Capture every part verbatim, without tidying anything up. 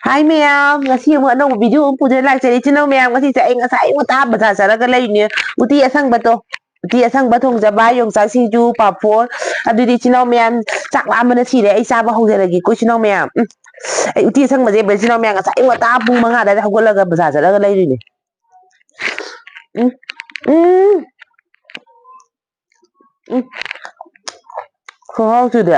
ꯍꯥꯏ ꯃꯌꯥꯝ, ꯉꯁꯤ ꯑꯃꯨꯛ ꯑꯅꯧꯕ ꯚꯤꯗꯤꯑꯣ ꯑꯃ ꯄꯨꯗꯨꯅ ꯂꯥꯛꯆꯔꯤ ꯏꯆꯤꯟ ꯏꯅꯥꯎ ꯃꯌꯥꯝ꯫ ꯉꯁꯤꯁꯦ ꯑꯩ ꯉꯁꯥꯏ ꯑꯌꯨꯛ ꯉꯟꯇꯥ ꯕꯖꯥꯔ ꯆꯠꯂꯒ ꯂꯩꯔꯤꯅꯦ, ꯎꯇꯤ ꯑꯁꯪꯕꯗꯣ, ꯎꯇꯤ ꯑꯁꯪꯕ ꯊꯣꯡꯖꯕ, ꯌꯣꯡꯆꯥꯛ ꯁꯤꯡꯖꯨ, ꯄꯥꯐꯣꯔ꯫ ꯑꯗꯨꯗꯤ ꯏꯆꯤꯟ ꯏꯅꯥꯎ ꯃꯌꯥꯝ, ꯆꯥꯛ ꯂꯥꯝꯕꯅ ꯁꯤꯔꯦ꯫ ꯑꯩ ꯆꯥꯕ ꯍꯧꯖꯔꯒꯦꯀꯣ ꯏꯆꯤꯟ ꯏꯅꯥꯎ ꯃꯌꯥꯝ꯫ ꯎꯝ, ꯑꯩ ꯎꯇꯤ ꯑꯁꯪꯕꯁꯦ ꯏꯆꯤꯟ ꯏꯅꯥꯎ ꯃꯌꯥꯝ ꯉꯁꯥꯏ ꯑꯌꯨꯛ ꯉꯟꯇꯥ ꯄꯨꯡ ꯃꯉꯥ ꯑꯗꯨꯋꯥꯏꯗ ꯍꯧꯒꯠꯂꯒ ꯕꯖꯥꯔ ꯆꯠꯂꯒ ꯂꯩꯔꯤꯅꯦ꯫ ꯎꯝ, ꯎꯝ, ꯎꯝ꯫ ꯈꯨꯍꯥꯎꯁꯤꯗꯤ꯫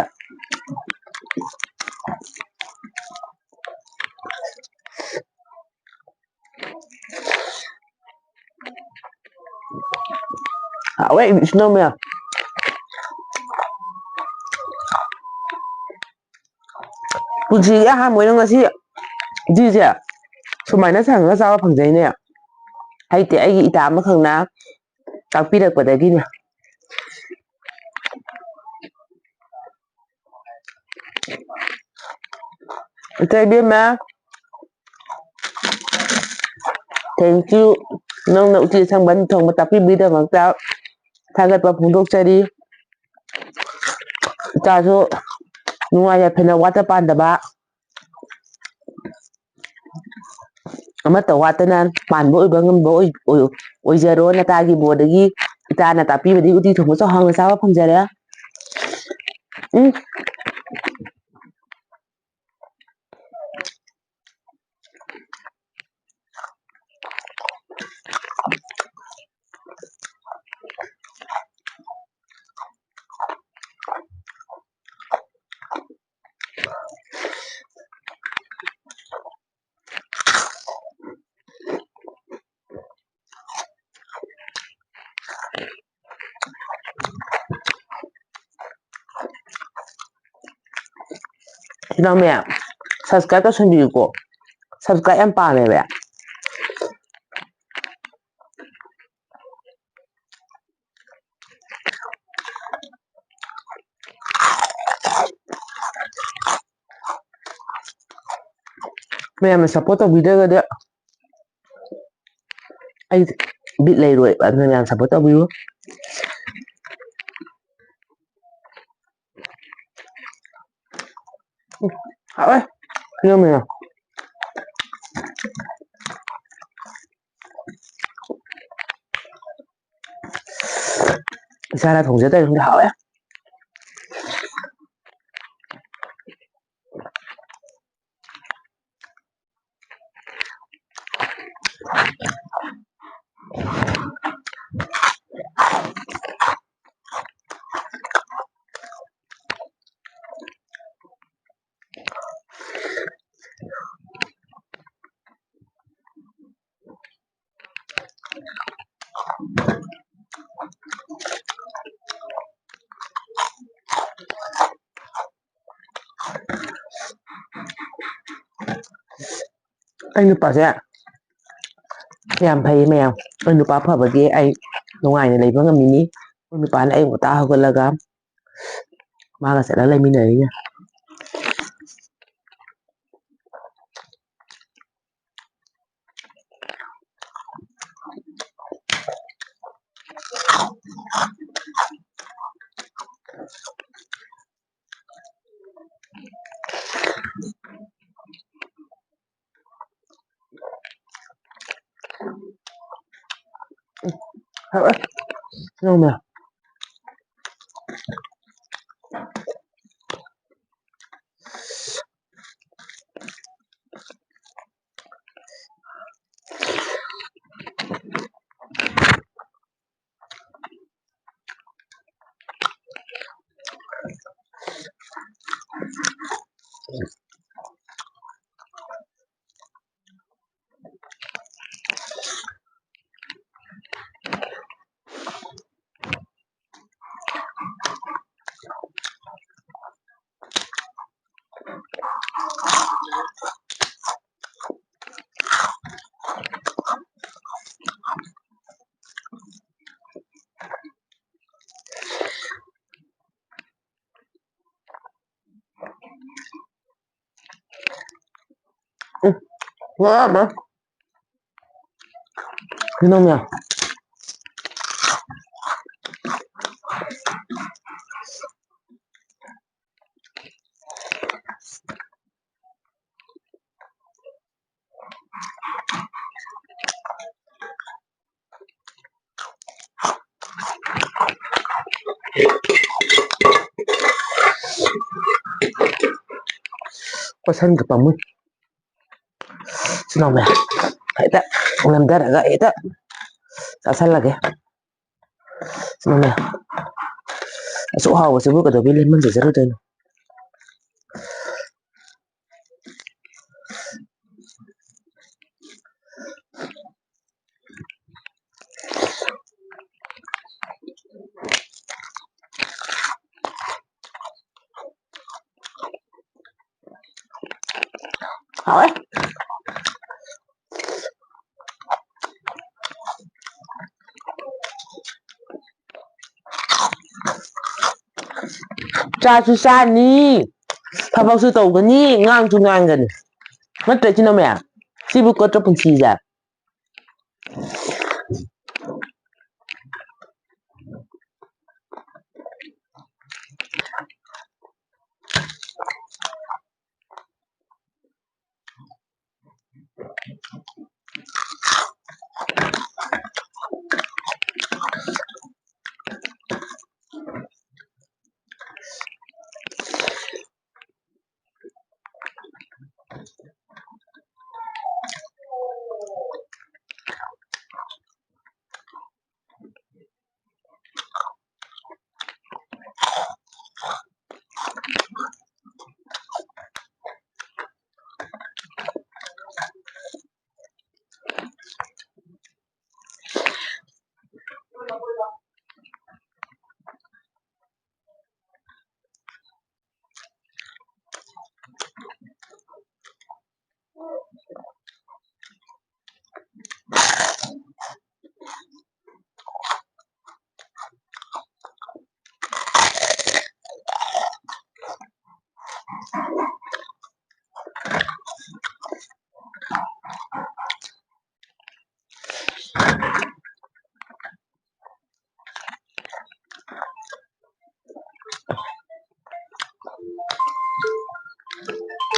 ꯍꯥꯎꯋꯦ ꯏꯆꯤꯟ ꯏꯅꯥꯎ ꯃꯌꯥꯝ꯫ ꯄꯨꯟꯁꯤꯒꯤ ꯑꯍꯥꯟꯕ ꯑꯣꯏꯅ ꯉꯁꯤ ꯎꯇꯤꯁꯦ ꯁꯨꯃꯥꯏꯅ ꯁꯪꯉꯒ ꯆꯥꯕ ꯐꯪꯖꯩꯅꯦ꯫ ꯍꯩꯇꯦ, ꯑꯩꯒꯤ ꯏꯇꯥ ꯑꯃꯈꯛꯅ ꯇꯥꯛꯄꯤꯔꯛꯄꯗꯒꯤꯅꯦ꯫ ꯏꯆꯦ ꯏꯕꯦꯝꯃ, thank you꯫ ꯅꯪꯅ ꯎꯇꯤ ꯑꯁꯪꯕ ꯊꯣꯡꯕ ꯇꯥꯛꯄꯤꯕꯒꯤꯗꯃꯛꯇ ꯊꯥꯒꯠꯄ ꯐꯣꯡꯗꯣꯛꯆꯔꯤ꯫ ꯏꯆꯥꯁꯨ ꯅꯨꯡꯉꯥꯏ ꯌꯥꯏꯐꯅ ꯋꯥꯠꯇ ꯄꯥꯟꯗꯕ, ꯑꯃꯠꯇ ꯋꯥꯠꯇꯅ ꯄꯥꯟꯕ ꯑꯣꯏꯕ ꯉꯝꯕ ꯑꯣꯏ-, ꯑꯣꯏ-, ꯑꯣꯏꯖꯔꯣ꯫ ꯅꯇꯥꯒꯤ ꯕꯣꯔꯗꯒꯤ ꯏꯇꯥꯅ ꯇꯥꯛꯄꯤꯕꯗꯒꯤ ꯎꯇꯤ ꯊꯣꯡꯕꯁꯨ ꯍꯥꯎꯅ ꯆꯥꯕ ꯐꯪꯖꯔꯦ꯫ ꯎꯝ꯫ ꯏꯆꯤꯟ ꯏꯅꯥꯎ ꯃꯌꯥꯝ, subscribe ꯇꯧꯁꯟꯕꯤꯌꯨꯀꯣ꯫ Subscribe ꯌꯥꯝ ꯄꯥꯝꯃꯦꯕ꯫ ꯃꯌꯥꯝꯅ support ꯇꯧꯕꯤꯗ꯭ꯔꯒꯗꯤ ꯑꯩ ꯕꯤꯠ ꯂꯩꯔꯣꯏꯕ, ꯑꯗꯨꯅ ꯃꯌꯥꯝ support ꯇꯧꯕꯤꯌꯨ꯫ ꯎꯝ, ꯍꯥꯎꯋꯦ꯫ ꯌꯨꯝ ꯃꯌꯥꯝ꯫ ꯌꯥꯔ ꯊꯣꯡꯖꯗꯣꯏ ꯈꯪꯗꯦ, ꯍꯥꯎꯋꯦ꯫ ꯑꯩ ꯅꯨꯄꯥꯁꯦ ꯌꯥꯝ ꯐꯩ ꯃꯌꯥꯝ꯫ ꯑꯩ ꯅꯨꯄꯥ ꯐꯕꯒꯤ ꯑꯩ ꯅꯨꯡꯉꯥꯏꯅ ꯂꯩꯕ ꯉꯝꯃꯤꯅꯤ꯫ ꯑꯩ ꯅꯨꯄꯥꯅ ꯑꯌꯨꯛ ꯉꯟꯇꯥ ꯍꯧꯒꯠꯂꯒ ꯃꯥꯒ ꯆꯠꯂ ꯂꯩꯃꯤꯟꯅꯔꯤꯅꯦ꯫ ꯍꯥꯎꯋꯦ꯫ ꯌꯥꯝꯅ꯫ ꯎꯝ, ꯋꯥ ꯑꯃ꯫ ꯀꯩꯅꯣꯝꯅꯦ꯫ ꯄꯁꯟꯒ ꯄꯥꯝꯃꯨꯏ꯫ ꯁꯤꯅꯧꯅꯦ, ꯍꯦꯛꯇ ꯅꯝꯊꯔꯒ ꯍꯦꯛꯇ ꯆꯥꯁꯜꯂꯒꯦ꯫ ꯁꯤꯅꯧꯅꯦ, ꯑꯁꯨꯛ ꯍꯥꯎꯕꯁꯤꯕꯨ ꯀꯩꯗꯧꯕꯩ ꯂꯦꯝꯍꯟꯖꯖꯔꯨꯗꯣꯏꯅꯣ? ꯍꯥꯎꯋꯦ꯫ ꯆꯥꯁꯨ ꯆꯥꯅꯤ, ꯊꯕꯛꯁꯨ ꯇꯧꯒꯅꯤ, ꯉꯥꯡꯁꯨ ꯉꯥꯡꯒꯅꯤ꯫ ꯅꯠꯇ꯭ꯔ ꯏꯆꯤꯟ ꯏꯅꯥꯎ ꯃꯌꯥꯝ? ꯁꯤꯕꯨ ꯀꯠꯇ꯭ꯔ ꯄꯨꯟꯁꯤꯁꯦ?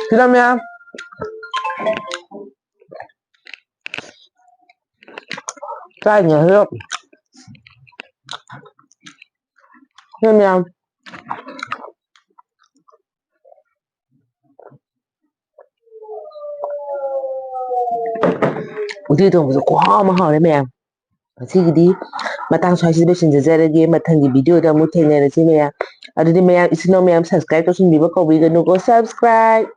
ꯁꯤꯗ ꯃꯌꯥꯝ ꯆꯥꯏꯅꯦ ꯍꯦꯔꯣ꯫ ꯁꯤꯗ ꯃꯌꯥꯝ꯫ ꯎꯇꯤ ꯊꯣꯡꯕꯁꯨ ꯈꯨꯍꯥꯎ ꯑꯃ ꯍꯥꯎꯔꯦ ꯃꯌꯥꯝ꯫ ꯉꯁꯤꯒꯤꯗꯤ ꯃꯇꯥꯡ ꯁ꯭ꯋꯥꯏꯁꯤꯗ ꯂꯣꯏꯁꯤꯟꯖꯖꯔꯒꯦ꯫ ꯃꯊꯪꯒꯤ video ꯗ ꯑꯃꯨꯛ ꯊꯦꯡꯅꯔꯁꯤ ꯃꯌꯥꯝ꯫ ꯑꯗꯨꯗꯤ ꯃꯌꯥꯝ, ꯏꯆꯤꯟ ꯏꯅꯥꯎ ꯃꯌꯥꯝ subscribe ꯇꯧꯁꯤꯟꯕꯤꯕ ꯀꯥꯎꯕꯤꯒꯅꯨꯀꯣ꯫ Subscribe꯫